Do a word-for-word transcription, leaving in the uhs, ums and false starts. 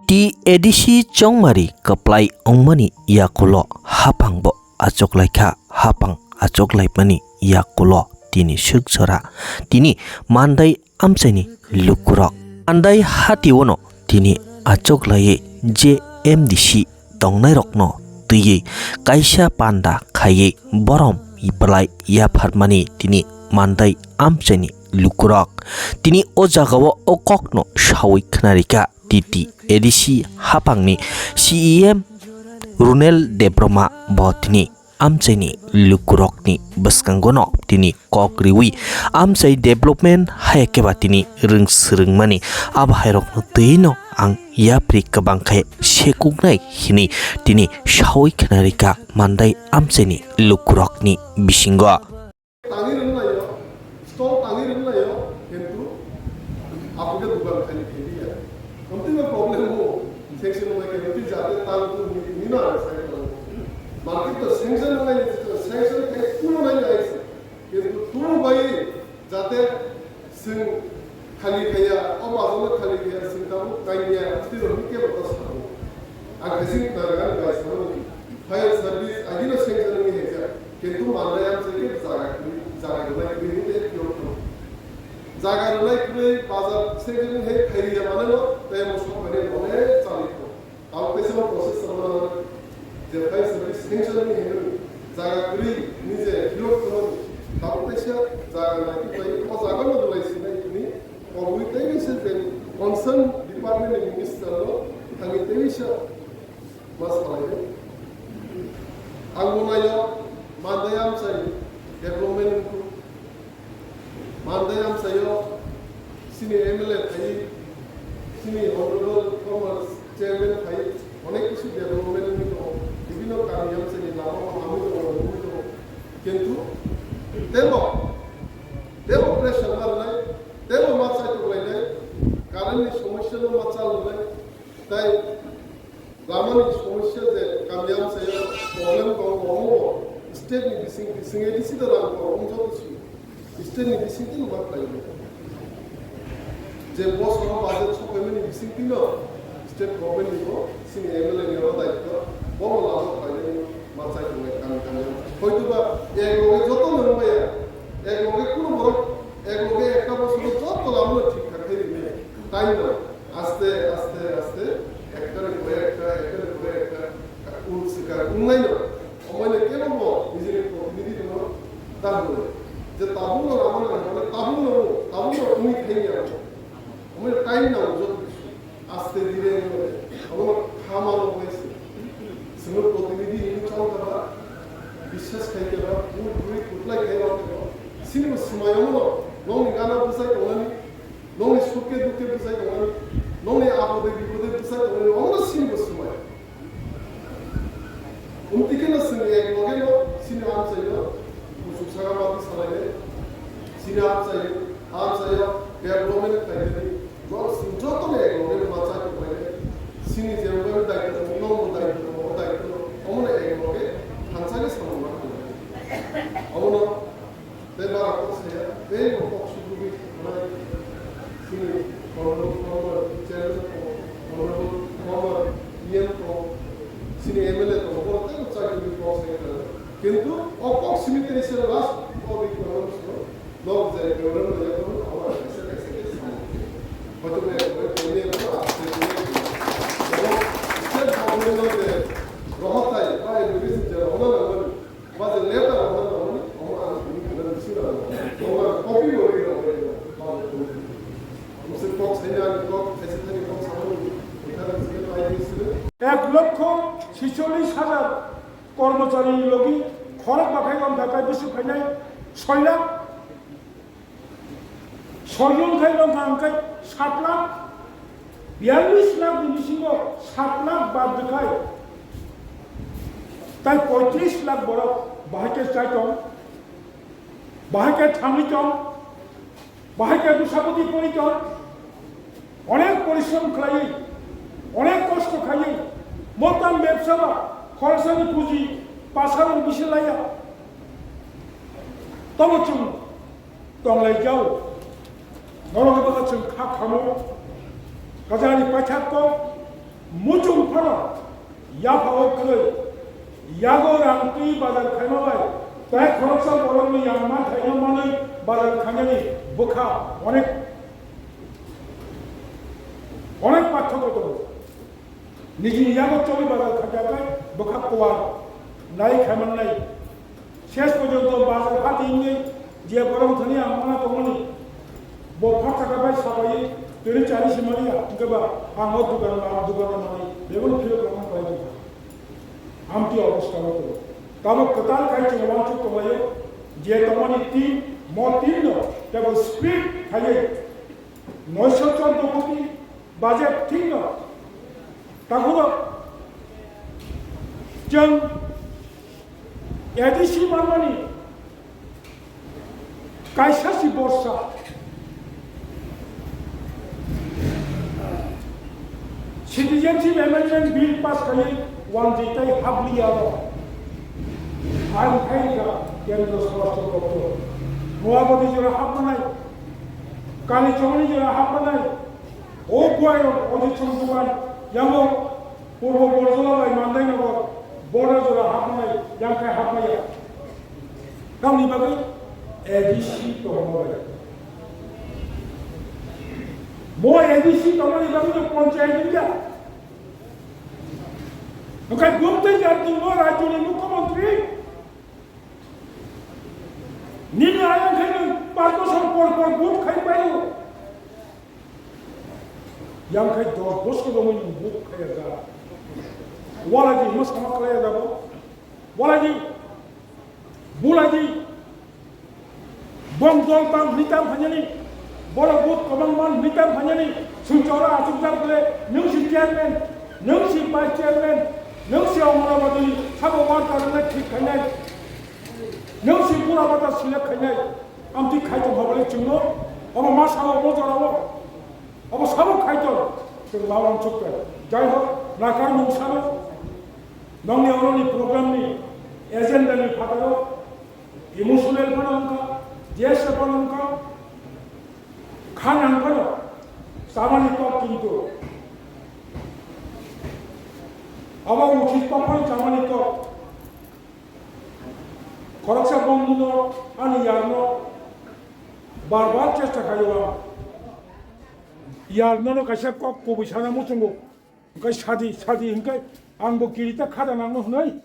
T A D C chongmari kwplai wngmani yakulo hapangbo achoklaikha, hapang achoklaimani yakulo tini swk jora tini Mandai amchaini lukurok Mandai hatiuno tini achoklaiwi je M D C tongnairokno twiwi kaisa panda khaiwi borom belai yapharmani tini Mandai amchaini lukurok tini o jagao o kokno sawi khnarikha T T A D C hapangni C E M Runel Debbarma bo tini amchaini lukurokni bwskangono tini kok riwi amchai development hayakhe ba tini rwng swrwngmani abo hairokno twino ang yapri kwbang khe sekuknai hini tini sawi khnarikha Mandai amchaini lukurokni bisingo. Tangwi rwnglaio, stall tangwi rwnglaio, kintu aphuke dukan khali khiliya. Amtwino problem o, sanction wngmai khe amtwi jate tang tu ni, nino ang sai tong. Market to sanction wngmai ni, sanction khai kuno nai nai se. Kintu kuno bai jate swng khali khaiya, o bazar no khali khaiya, swng tabuk kaiya, amtwi rok ni kebo to sabo. Ang kaising khnarwkha, ang bai sabo. Fire service agino sanction wngwi haijak. Kintu Mandai amchaini jaga kwrwi, jaga rwnai kwrwi hwnwi tei phiyok thung. Jaga rwnai kwrwi bazar sanction wngwi hai khairiya maneno tei mosok bai onek chali thung. Tabuk teisa process tongmani je fire service sanction wngwi hwnwi jaga kwrwi nije phiyok thung. Tabuk teisa jaga naiwi bai o jaga no rwnai sinai hwnwi kobui tei se je concern department ni minister no thangwi tei se ma salai. Ang bo naio Mandai amchai development wngkhu. Mandai amchaio chini M L A phai, chini honorable former chairman phai, onek kisu development wngwi tongo. Bibhinno kami amchaini lama hamwi tongo, wngwi tongo. Kintu tebo, tebo pressure ma rwnai, tebo ma chai tok lainai, current ni somosya no ma cha rwnai, tai Lamani somosya je kami amchaio problem tongo, omo state ni bising, bising A D C da rang tongo, omo joto si state ni bising tino ma khlai o. Je bosoro budget sokaimani bising tino state government ni bo chini M L A ni oro daityo, bono lama khlainani ma chai tongnai kami kami. Hoytoba ek loge joto no wngmaya, ek loge kuno borok, ek loge ekta bosoro joto lama no thik thak khai rinai. Time no. Aste, aste, aste, ekta ni pore ekta, ekta ni pore ekta, un sikar, un nai no. Omai no kebo bo, nijini protinidhi no, ta hwnwi. Je tabuk no lama nang, mane tabuk no, tabuk no uni thai ya. Omai time na joto kisu. Aste dire no, abo no khama no bai se. Sino protinidhi ini chal kaba, biswas khai kaba, pur puri kutlai khai ba kaba. Sini bo smai omo no, nong ni gana bwsai tongnani, Nongni sukhe dukhe bwsai tongmani, nongni apode bipode bwsai tongmani, omono sini bo swmai. Umtwi kheno chwng ek loge no chini amchaino kuchuk saka mati salainai, chini amchai, amchaio development khlainani, no chwng jotono ek loge no ma chai tonglainai, chini je wngmani daitwno, nongbo daitwno, obo daitwno, omono ek loge thansa khe samung ma tonglainai. Omono Tei bara kok saya, tei bo kok sugwi nai. Chini honorable former chairman ko, honorable former E M ko, chini M L A ko, bo tei bo chai twi kok saya. Kintu o kok simi tei se last ko di ko no so, log jai ko no ya ko no, awa kaisa kaisa kaisa. Hoito me ko ko ne ko a ko ne. State government no de rohotai, ba education je rohona nangmani. Ba je letter rok no tongmani, omo ang tini khna bisi rok no. Omo ang copy bo ri rok bai rok. Mungsi kok saina ni kok, kaisa thani kok samani, ithani sini pai di sini. Ek lokho sicholish hajar kormochari logi khorok bakhai wngkha, tai bwswk phainai soi lakh. Soi wngkhai wngkha hwnkhe sat lakh, biyallis lakh ni bisingo sat lakh bad rwkhai, tai poitris lakh borok bahai khe chai tong, bahai khe thangwi tong, bahai khe bwsabwtwi pori tong, onek porishrom khlaiwi, onek kosto khaiwi, motam bebsa ba khoroksa ni puji pas hajar bisi laiya. Tobo chwng tonglai jao. Norok no chwng kha khamo. Kajani paithak kok. Muchung phano yaphao kwrwi, yago rang twi bazar khaima bai, tei khoroksa borokni yang manthaino manwi bazar khainani bwkha onek, onek parthokyo tongo. Nijini yago choli bazar khaikha khe bwkha kuar nai khaimannai. Ses porjonto bazar hati wngwi je borok thani ang mana tongmani, bo phatsaka bai sabai tini chari simaliya, hwnkhe ba ang o dugan ma-, dugan manwi beboni phirok langma khlai tongkha. Amtwi obostha o tongo. Tabuk kwtal khai chwng uansuk tonglaio, je tongmani tin, mo tin no tebo split khaiwi noisho chordo koti budget thikno. Takhorok chwng A D C manmani kaisa si borsa Citizenship Amendment Bill pass khaiwi wanjwi tei habliya aro. Ain khairikha Kendra Swarashtra Doptor. Noabadi jora hapmanai, Kalichongni jora hapmanai, o buairok Ojit Song dukan, yango Purbo Borjola bai Mandainagar border jora hapmanai, yang khai hapmaya. Tamni bagwi A D C tongma bai. Bo A D C tongmani bagwi no panchayat wngya. Hwnkhe bumtwi jat nwng bo rajyoni mukhyamantri. Nini ayang khe nwng panch bosor por por vote khai paio. Yang khai dos bosor romwi nwng vote khaiya ja. Walaji hwnma sama khlaiya ja bo. Walaji. Bulaidi, bong dol tang hwnwi tang phainani, borok vote kwbang man hwnwi tang phainani, sumchoro achukjak bole, nwng si chairman, nwng si vice chairman, nwng si Amaravati sabo worker wngna thik khainai, nwng si bura bata select khainai, amtwi khai tong habole chwngno, obo ma sabo obo jorao, obo sabo khai tong, chwng ma uansuk khe. Jai hok, nakar nwng sano. Nongni oroni program ni agenda ni phataro emotional phano wngkha, jesa phano wngkha, kha nang phano chamani kok kintu abo uchit kok phano chamani kok. Khoroksa bondhuno ani yarno bar bar chesta khaio ang. Yarno no kaisa kok kubui sana muchungo. Hwnkhe sadi, sadi hwnkhe ang bo kirita khada nangno hwnwi